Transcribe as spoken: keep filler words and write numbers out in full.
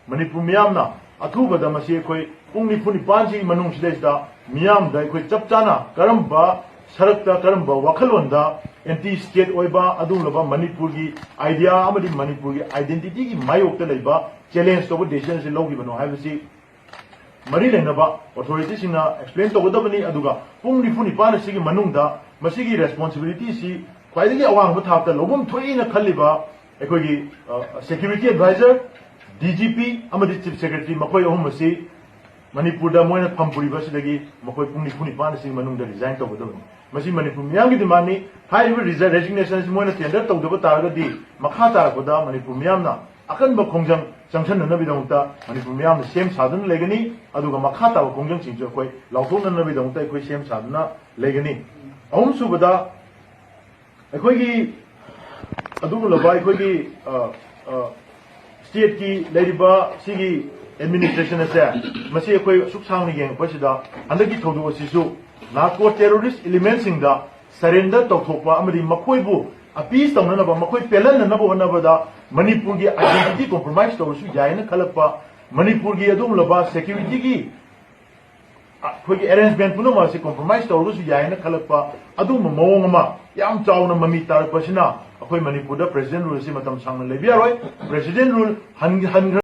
ꯃꯅꯤꯄꯨꯔ ꯃꯤꯌꯥꯝꯅ ꯑꯊꯨꯕꯗ ꯃꯁꯤ ꯑꯩꯈꯣꯏ ꯄꯨꯡ ꯅꯤꯐꯨ ꯅꯤꯄꯥꯟꯁꯤꯒꯤ ꯃꯅꯨꯡꯁꯤꯗꯩꯁꯤꯗ ꯃꯤꯌꯥꯝꯗ ꯑꯩꯈꯣꯏ ꯆꯞ ꯆꯥꯅ ꯀꯔꯝꯕ ꯁꯔꯛꯇ, ꯀꯔꯝꯕ ꯋꯥꯈꯜꯂꯣꯟꯗ, ꯑꯦꯟꯇꯤ ꯁ꯭ꯇꯦꯠ ꯑꯣꯏꯕ ꯑꯗꯨꯒꯨꯝꯂꯕ ꯃꯅꯤꯄꯨꯔꯒꯤ ꯑꯥꯏꯗꯤꯌꯥ ꯑꯃꯗꯤ ꯃꯅꯤꯄꯨꯔꯒꯤ ꯑꯥꯏꯗꯦꯟꯇꯤꯇꯤꯒꯤ ꯃꯥꯌꯣꯛꯇ ꯂꯩꯕ ꯆꯦꯂꯦꯟꯖ ꯇꯧꯕ ꯗꯤꯁꯤꯖꯟꯁꯤ ꯂꯧꯈꯤꯕꯅꯣ ꯍꯥꯏꯕꯁꯤ ꯃꯔꯤ ꯂꯩꯅꯕ ꯑꯣꯊꯣꯔꯤꯇꯤꯁꯤꯡꯅ ꯑꯦꯛꯁꯄ꯭ꯂꯦꯟ ꯇꯧꯒꯗꯕꯅꯤ꯫ ꯑꯗꯨꯒ ꯄꯨꯡ ꯅꯤꯐꯨ ꯅꯤꯄꯥꯟ ꯑꯁꯤꯒꯤ ꯃꯅꯨꯡꯗ ꯃꯁꯤꯒꯤ ꯔꯦꯁꯄꯣꯟꯁꯤꯕꯤꯂꯤꯇꯤꯁꯤ ꯈ꯭ꯋꯥꯏꯗꯒꯤ ꯑꯋꯥꯡꯕ ꯊꯥꯛꯇ ꯂꯧꯐꯝ ꯊꯣꯛꯏꯅ ꯈꯜꯂꯤꯕ ꯑꯩꯈꯣꯏꯒꯤ security adviser, D G P ꯑꯃꯗꯤ ꯆꯤꯐ ꯁꯦꯀ꯭ꯔꯦꯇꯔꯤ, ꯃꯈꯣꯏ ꯑꯍꯨꯝ ꯑꯁꯤ ꯃꯅꯤꯄꯨꯔꯗ ꯃꯣꯏꯅ ꯐꯝ ꯄꯨꯔꯤꯕ ꯑꯁꯤꯗꯒꯤ ꯃꯈꯣꯏ ꯄꯨꯡ ꯅꯤꯐꯨ ꯅꯤꯄꯥꯟ ꯑꯁꯤꯒꯤ ꯃꯅꯨꯡꯗ ꯔꯤꯖꯥꯏꯟ ꯇꯧꯒꯗꯕꯅꯤ꯫ ꯃꯁꯤ ꯃꯅꯤꯄꯨꯔ ꯃꯤꯌꯥꯝꯒꯤ ꯗꯤꯃꯥꯟꯅꯤ꯫ ꯍꯥꯏꯔꯤꯕ ꯔꯤꯖ-, ꯔꯦꯖꯤꯒꯅꯦꯁꯟ ꯑꯁꯤ ꯃꯣꯏꯅ ꯇꯦꯟꯗꯔ ꯇꯧꯗꯕ ꯇꯥꯔꯒꯗꯤ ꯃꯈꯥ ꯇꯥꯔꯛꯄꯗ ꯃꯅꯤꯄꯨꯔ ꯃꯤꯌꯥꯝꯅ ꯑꯀꯟꯕ ꯈꯣꯡꯖꯪ ꯆꯪꯁꯤꯟꯅꯅꯕꯒꯤꯗꯃꯛꯇ ꯃꯅꯤꯄꯨꯔ ꯃꯤꯌꯥꯝꯅ ꯁꯦꯝ ꯁꯥꯗꯨꯅ ꯂꯩꯒꯅꯤ꯫ ꯑꯗꯨꯒ ꯃꯈꯥ ꯇꯥꯕ ꯈꯣꯡꯖꯪꯁꯤꯡꯁꯨ ꯑꯩꯈꯣꯏ ꯂꯥꯎꯊꯣꯛꯅꯅꯕꯒꯤꯗꯃꯛꯇ ꯑꯩꯈꯣꯏ ꯁꯦꯝ ꯁꯥꯗꯨꯅ ꯂꯩꯒꯅꯤ꯫ ꯑꯍꯨꯝꯁꯨꯕꯗ, ꯑꯩꯈꯣꯏꯒꯤ ꯑꯗꯨꯒꯨꯝꯂꯕ ꯑꯩꯈꯣꯏꯒꯤ, ꯑ, ꯑ, ꯁ꯭ꯇꯦꯠꯀꯤ ꯂꯩꯔꯤꯕ ꯁꯤꯒꯤ ꯑꯦꯗꯃꯤꯅꯤꯁꯇ꯭ꯔꯦꯁꯟ ꯑꯁꯦ, ꯃꯁꯤ ꯑꯩꯈꯣꯏ ꯑꯁꯨꯛ ꯁꯥꯡꯅ ꯌꯦꯡꯉꯛꯄꯁꯤꯗ ꯍꯟꯗꯛꯀꯤ ꯊꯧꯗꯣꯛ ꯑꯁꯤꯁꯨ ꯅꯥꯔꯀꯣ ꯇꯦꯔꯣꯔꯤꯁ ꯏꯂꯤꯃꯦꯟꯁꯤꯡꯗ ꯁꯔꯦꯟꯗꯔ ꯇꯧꯊꯣꯛꯄ ꯑꯃꯗꯤ ꯃꯈꯣꯏꯕꯨ ꯑꯄꯤꯁ ꯇꯧꯅꯅꯕ, ꯃꯈꯣꯏ ꯄꯦꯜꯍꯟꯅꯅꯕ ꯍꯣꯠꯅꯕꯗ ꯃꯅꯤꯄꯨꯔꯒꯤ ꯑꯥꯏꯗꯦꯟꯇꯤꯇꯤ ꯀꯣꯝꯄ꯭ꯔꯣꯃꯥꯏꯁ ꯇꯧꯔꯁꯨ ꯌꯥꯏꯅ ꯈꯜꯂꯛꯄ, ꯃꯅꯤꯄꯨꯔꯒꯤ ꯑꯗꯨꯒꯨꯝꯂꯕ ꯁꯦꯀ꯭ꯌꯨꯔꯤꯇꯤꯒꯤ ꯑꯩꯈꯣꯏꯒꯤ ꯑꯦꯔꯦꯟꯖꯃꯦꯟ ꯄꯨꯝꯅꯃꯛ ꯑꯁꯤ ꯀꯣꯝꯄ꯭ꯔꯣꯃꯥꯏꯁ ꯇꯧꯔꯒꯁꯨ ꯌꯥꯏꯅ ꯈꯜꯂꯛꯄ ꯑꯗꯨꯒꯨꯝꯕ ꯃꯑꯣꯡ ꯑꯃ ꯌꯥꯝ ꯆꯥꯎꯅ ꯃꯃꯤ ꯇꯥꯔꯛꯄꯁꯤꯅ ꯑꯩꯈꯣꯏ ꯃꯅꯤꯄꯨꯔꯗ ꯄ꯭ꯔꯦꯁꯤꯗꯦꯟ ꯔꯨꯜ ꯑꯁꯤ ꯃꯇꯝ ꯁꯥꯡꯅ ꯂꯩꯕ ꯌꯥꯔꯣꯏ꯫ ꯄ꯭ꯔꯦꯁꯤꯗꯦꯟ ꯔꯨꯜ ꯍꯟ-, ꯍꯟꯈ꯭ꯔ